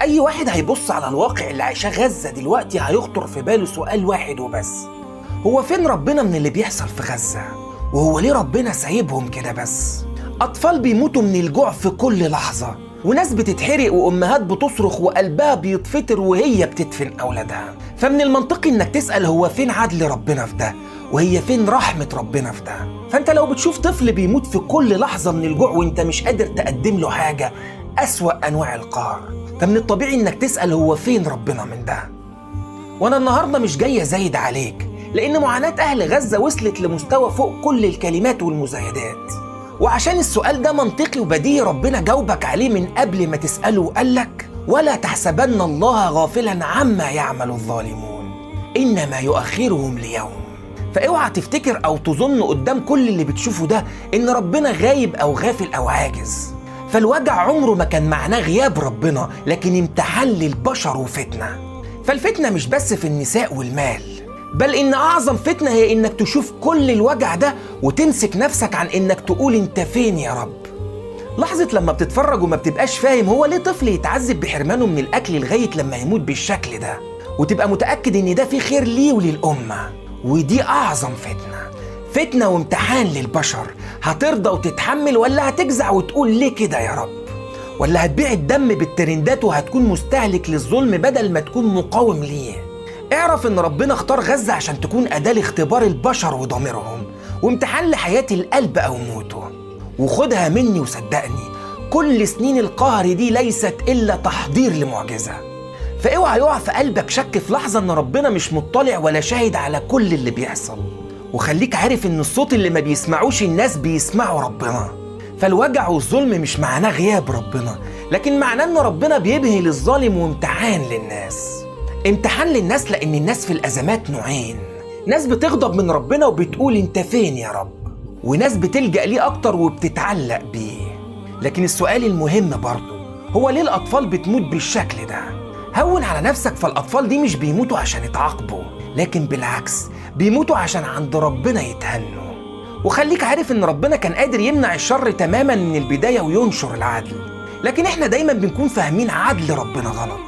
أي واحد هيبص على الواقع اللي عايشاه غزة دلوقتي هيخطر في باله سؤال واحد وبس: هو فين ربنا من اللي بيحصل في غزة؟ وهو ليه ربنا سايبهم كده بس؟ أطفال بيموتوا من الجوع في كل لحظة، وناس بتتحرق، وأمهات بتصرخ وقلبها بيتفطر وهي بتدفن أولادها. فمن المنطقي إنك تسأل هو فين عدل ربنا في ده؟ وهي فين رحمة ربنا في ده؟ فأنت لو بتشوف طفل بيموت في كل لحظة من الجوع وإنت مش قادر تقدم له حاجة، أسوأ أنواع القهر، فمن الطبيعي إنك تسأل هو فين ربنا من ده؟ وأنا النهاردة مش جاي أزايد عليك، لأن معاناة أهل غزة وصلت لمستوى فوق كل الكلمات والمزايدات. وعشان السؤال ده منطقي وبديهي ربنا جاوبك عليه من قبل ما تسأله وقالك: ولا تحسبن الله غافلا عما يعمل الظالمون إنما يؤخرهم ليوم. فاوعى تفتكر أو تظن قدام كل اللي بتشوفه ده إن ربنا غايب أو غافل أو عاجز. فالوجع عمره ما كان معناه غياب ربنا، لكن امتحان للبشر وفتنة. فالفتنة مش بس في النساء والمال، بل إن أعظم فتنة هي إنك تشوف كل الوجع ده وتمسك نفسك عن إنك تقول أنت فين يا رب. لحظة لما بتتفرج وما بتبقاش فاهم هو ليه طفل يتعذب بحرمانه من الأكل لغاية لما يموت بالشكل ده، وتبقى متأكد إن ده فيه خير ليه وللأمة. ودي أعظم فتنة، فتنة وامتحان للبشر. هترضى وتتحمل ولا هتجزع وتقول ليه كده يا رب؟ ولا هتبيع الدم بالترندات وهتكون مستهلك للظلم بدل ما تكون مقاوم ليه؟ اعرف ان ربنا اختار غزة عشان تكون أداة لاختبار البشر وضميرهم، وامتحان لحياة القلب أو موته. وخدها مني وصدقني، كل سنين القهر دي ليست إلا تحضير لمعجزة. فاوعى يقع في قلبك شك في لحظة ان ربنا مش مطلع ولا شاهد على كل اللي بيحصل. وخليك عارف ان الصوت اللي ما بيسمعوش الناس بيسمعوا ربنا. فالوجع والظلم مش معناه غياب ربنا، لكن معناه ان ربنا بيبهي للظالم وامتحان للناس. امتحان للناس لأن الناس في الأزمات نوعين: ناس بتغضب من ربنا وبتقول انت فين يا رب، وناس بتلجأ ليه أكتر وبتتعلق بيه. لكن السؤال المهم برضه هو ليه الأطفال بتموت بالشكل ده؟ هون على نفسك، فالأطفال دي مش بيموتوا عشان يتعاقبوا، لكن بالعكس بيموتوا عشان عند ربنا يتهنوا. وخليك عارف ان ربنا كان قادر يمنع الشر تماما من البداية وينشر العدل، لكن احنا دايما بنكون فاهمين عدل ربنا غلط.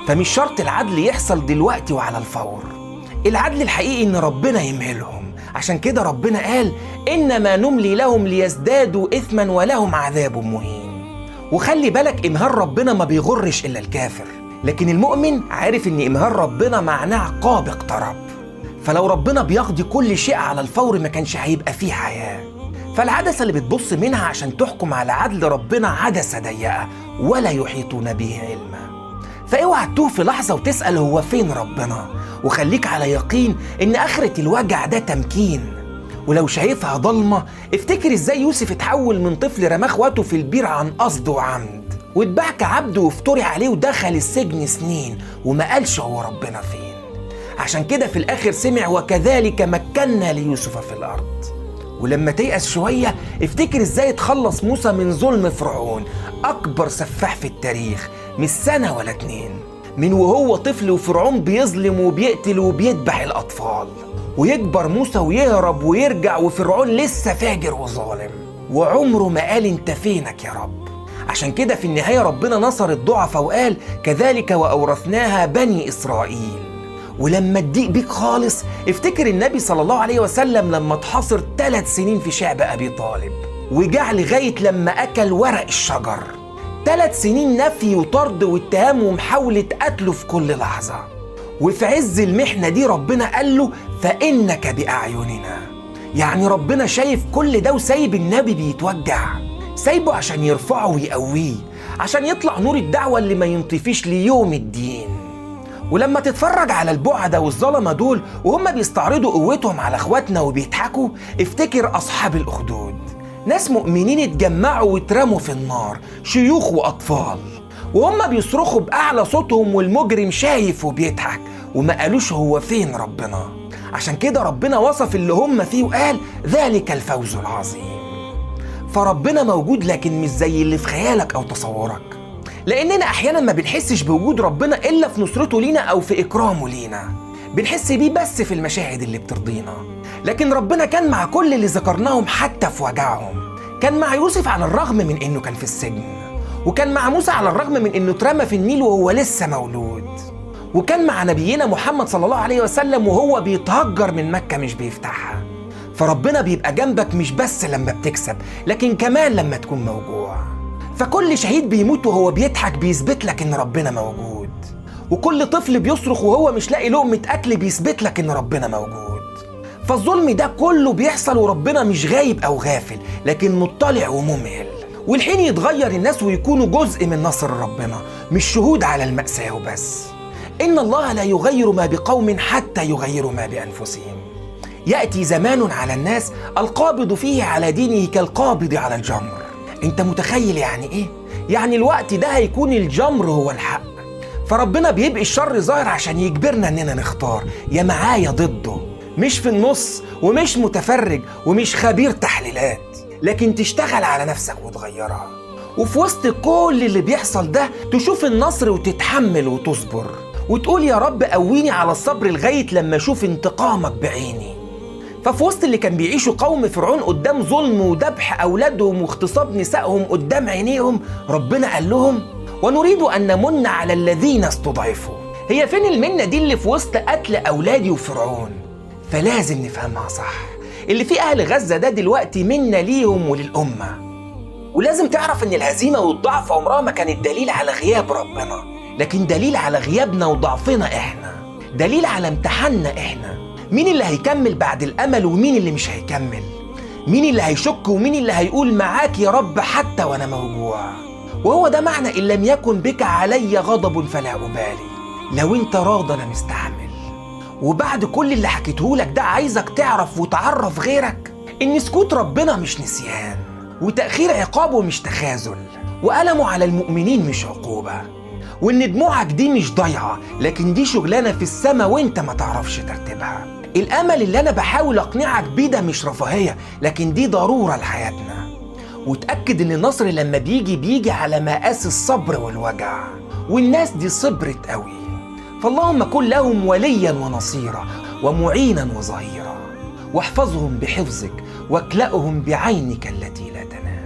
فمش شرط العدل يحصل دلوقتي وعلى الفور. العدل الحقيقي ان ربنا يمهلهم. عشان كده ربنا قال: انما نملي لهم ليزدادوا اثما ولهم عذاب مهين. وخلي بالك، امهال ربنا ما بيغرش الا الكافر، لكن المؤمن عارف ان امهال ربنا معناه عقاب اقترب. فلو ربنا بيقضي كل شيء على الفور ما كانش هيبقى فيه حياة. فالعدسة اللي بتبص منها عشان تحكم على عدل ربنا عدسة ضيقة ولا يحيطون به علما. فاوعى تتوه في لحظة وتسأل هو فين ربنا، وخليك على يقين إن آخرة الوجع ده تمكين. ولو شايفها ضلمة افتكر إزاي يوسف اتحول من طفل رماه اخواته في البير عن قصد وعمد، واتباع كعبد وافتري عليه ودخل السجن سنين وما قالش هو ربنا فين. عشان كده في الآخر سمع: وكذلك مكنا ليوسف في الأرض. ولما تيأس شوية افتكر إزاي اتخلص موسى من ظلم فرعون، أكبر سفاح في التاريخ، مش سنة ولا اتنين، من وهو طفل وفرعون بيظلم وبيقتل وبيذبح الأطفال. ويكبر موسى ويهرب ويرجع وفرعون لسه فاجر وظالم، وعمره ما قال انت فينك يا رب. عشان كده في النهاية ربنا نصر الضعفاء وقال: كذلك وأورثناها بني إسرائيل. ولما تضيق بيك خالص افتكر النبي صلى الله عليه وسلم لما اتحاصر 3 سنين في شعب أبي طالب، وجع لغاية لما أكل ورق الشجر. 3 سنين نفي وطرد واتهام ومحاولة قتله في كل لحظة. وفي عز المحنة دي ربنا قال له: فإنك بأعيننا. يعني ربنا شايف كل ده وسايب النبي بيتوجع، سايبه عشان يرفعه ويقويه، عشان يطلع نور الدعوة اللي ما ينطفيش ليوم الدين. ولما تتفرج على البعدة والظلمة دول وهم بيستعرضوا قوتهم على اخواتنا وبيضحكوا، افتكر أصحاب الأخدود، ناس مؤمنين اتجمعوا واترموا في النار، شيوخ وأطفال، وهم بيصرخوا بأعلى صوتهم والمجرم شايف وبيضحك وما قالوش هو فين ربنا. عشان كده ربنا وصف اللي هم فيه وقال: ذلك الفوز العظيم. فربنا موجود، لكن مش زي اللي في خيالك أو تصورك، لأننا أحيانا ما بنحسش بوجود ربنا إلا في نصرته لينا أو في إكرامه لينا، بنحس بيه بس في المشاهد اللي بترضينا. لكن ربنا كان مع كل اللي ذكرناهم حتى في وجعهم، كان مع يوسف على الرغم من إنه كان في السجن، وكان مع موسى على الرغم من إنه اترمى في النيل وهو لسه مولود، وكان مع نبينا محمد صلى الله عليه وسلم وهو بيتهجر من مكة مش بيفتحها. فربنا بيبقى جنبك مش بس لما بتكسب، لكن كمان لما تكون موجوع. فكل شهيد بيموت وهو بيضحك بيثبت لك إن ربنا موجود، وكل طفل بيصرخ وهو مش لاقي لقمة أكل بيثبت لك إن ربنا موجود. فالظلم ده كله بيحصل وربنا مش غايب أو غافل، لكن مطلع وممهل. والحين يتغير الناس ويكونوا جزء من نصر ربنا، مش شهود على المأساة وبس. إن الله لا يغير ما بقوم حتى يغيروا ما بأنفسهم. يأتي زمان على الناس القابض فيه على دينه كالقابض على الجمر. أنت متخيل يعني إيه؟ يعني الوقت ده هيكون الجمر هو الحق. فربنا بيبقي الشر ظاهر عشان يجبرنا إننا نختار يا معايا ضده، مش في النص ومش متفرج ومش خبير تحليلات، لكن تشتغل على نفسك وتغيرها. وفي وسط كل اللي بيحصل ده تشوف النصر وتتحمل وتصبر وتقول يا رب قويني على الصبر لغاية لما أشوف انتقامك بعيني. ففي وسط اللي كان بيعيشوا قوم فرعون قدام ظلم وذبح أولادهم واغتصاب نسائهم قدام عينيهم، ربنا قال لهم ونريد أن نمن على الذين استضعفوا. هي فين المنة دي اللي في وسط قتل أولادي وفرعون؟ فلازم نفهمها صح. اللي في أهل غزة ده دلوقتي منة ليهم وللأمة. ولازم تعرف إن الهزيمة والضعف عمرها ما كانت دليل على غياب ربنا، لكن دليل على غيابنا وضعفنا إحنا، دليل على امتحاننا إحنا. مين اللي هيكمل بعد الأمل ومين اللي مش هيكمل؟ مين اللي هيشك ومين اللي هيقول معاك يا رب حتى وأنا موجوع؟ وهو ده معنى إن لم يكن بك علي غضب فلا أبالي. لو أنت راضي أنا مستحمل. وبعد كل اللي حكيتهولك ده عايزك تعرف وتعرف غيرك إن سكوت ربنا مش نسيان، وتأخير عقابه مش تخاذل، وألمه على المؤمنين مش عقوبة، وإن دموعك دي مش ضايعة، لكن دي شغلانة في السما وإنت ما تعرفش ترتيبها. الأمل اللي أنا بحاول أقنعك بيه ده مش رفاهية، لكن دي ضرورة لحياتنا. وتأكد إن النصر لما بيجي بيجي على مقاس الصبر والوجع، والناس دي صبرت قوي. فاللهم كن لهم وليا ونصيرا ومعينا وظهيرا، واحفظهم بحفظك واكلأهم بعينك التي لا تنام.